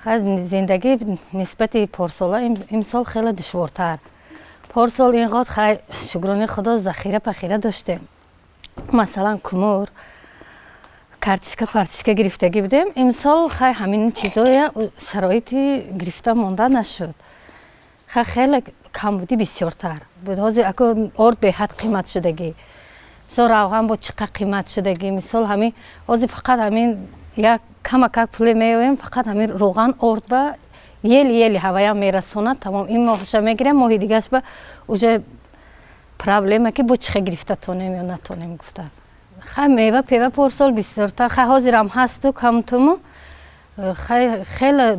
Зиндагӣ нисбати порсола имсол хеле душвортар. Порсол ин қад хай шукрони худо захира пахира доштем. Масалан кумур, картишка партишка гирифтагӣ будем. Имсол хай ҳамин чизоя шароити гирифта монда нашуд. Хай хеле камбудӣ бисёртар буд. Ҳозир ако орд беҳад қимат шудагӣ. Мисол равған бо чӣ қад қимат шудагӣ. Мисол ҳамин ҳозир фақат ҳамин як камакак пуле меоем, фақат ҳамин равған орд ба ели-ели ҳаваям мерасонад. Тамом ин моҳаша мегирем, моҳи дигаш ба уже проблема ки бо чӣ хел гирифта тонем ё натонем гуфта. Хай мева пева порсол бисёртар, хай ҳозирам ҳасту камтуму, хай хеле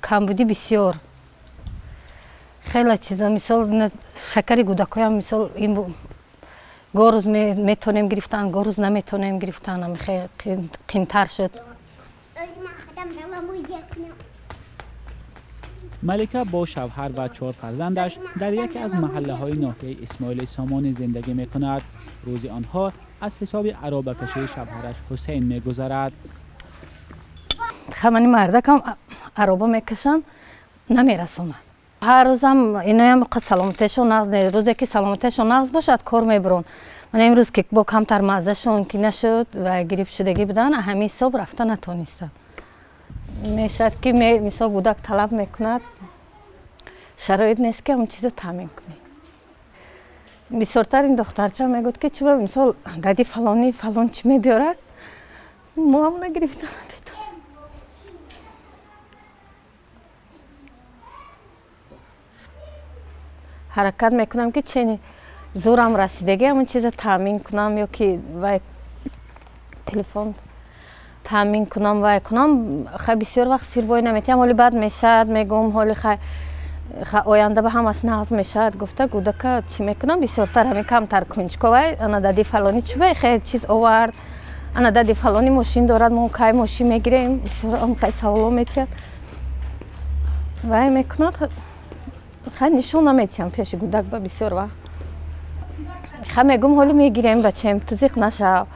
камбудӣ бисёр. Хеле чизо мисол шакари гудакоям мисол ин гоҳ рӯз метонем гирифтан, гоҳ рӯз наметонем гирифтан, хеле қимтар шуд. Малика бо шавҳар ва 4 фарзандаш дар яке аз маҳаллаҳои ноҳияи Исмоили Сомонӣ зиндагӣ мекунад. Рӯзи онҳо аз ҳисоби аробакашии шавҳараш Ҳусейн мегузарад. Хамани мардакам ароба мекашанд, намерасонад. Ҳар рӯзам иноям саломатиашон нағз не. Рӯзе ки саломатиашон нағз бошад, кор мебурон. Ман имрӯз ки бо камтар маззашон ки нашуд ва грипп шудагӣ будан, ҳамин ҳисоб рафта натонистам. Мешавад ки мисол гудак талаб мекунад, шароит нест ки ҳамон чизо таъмин кунӣ. Бисёртар ин духтарча мегӯяд ки чӯба мисол дади фалонӣ фалон чӣ мебиёрад, мо ҳам нагирифта наметонем. Ҳаракат мекунам ки чени зӯрам расидагӣ ҳамон чизо таъмин кунам ё ки вай телефон таъмин кунам, вай кунам. Хай бисёр вақт сирбой наметиҳам, ҳоли бад мешавад, мегӯм ҳоли хай оянда ба ҳамаш нағз мешавад гуфта гудака чӣ мекунам, бисёртар ҳамин камтар кунҷковай. Ана дади фалонӣ чӯба хеле чиз овард, ана дади фалонӣ мошин дорад, мо кай мошин мегирем, бисёр хай саволо метиҳад, вай мекунад. Хай нишон наметиҳам пеши гудак ба бисёр вақт. Хай мегӯм ҳоли мегирем бачаем, ту зиқ нашав,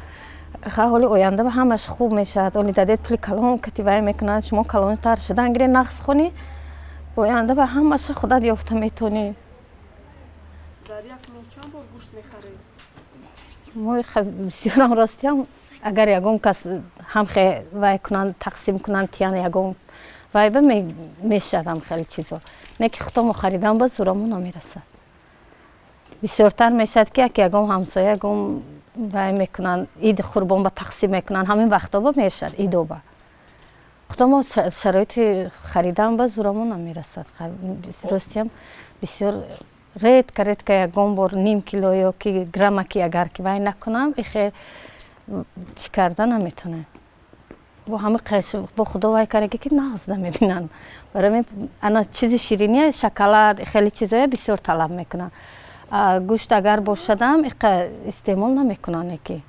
хай ҳоли оянда ба ҳамаш хуб мешавад, ҳоли дадет пули калон кати вай мекунад, шумо калонтар шудан гире нағз хонӣ, оянда ба ҳамаша худат ёфта метонӣ. Дар як моҳ чанд бор гӯшт мехаред? Мо бисёрам ростиам, агар ягон кас ҳам хе вай кунанд, тақсим кунанд, тиян ягон вай ба мешавад ҳам хеле чизо. Не ки худомо харидан ба зӯрамо намерасад. Бисёртар мешавад ки як ягон ҳамсоя ягон вай мекунанд, иди қурбон ба тақсим мекунанд, ҳамин вақтҳо ба мешавад идоба. Худомо шароити харидан ба зӯрамо намерасад. Ростиам бисёр редко редко ягон бор ним кило ё ки граммаки агар ки вай накунам, ихе чӣ карда наметонем. Бо ҳама бо худо вай кардаги ки нағз намебинанд. Барои ана чизи шириния, шоколад, хеле чизоя бисёр талаб мекунанд. Гӯшт агар бошадам иқа истеъмол намекунанд яке.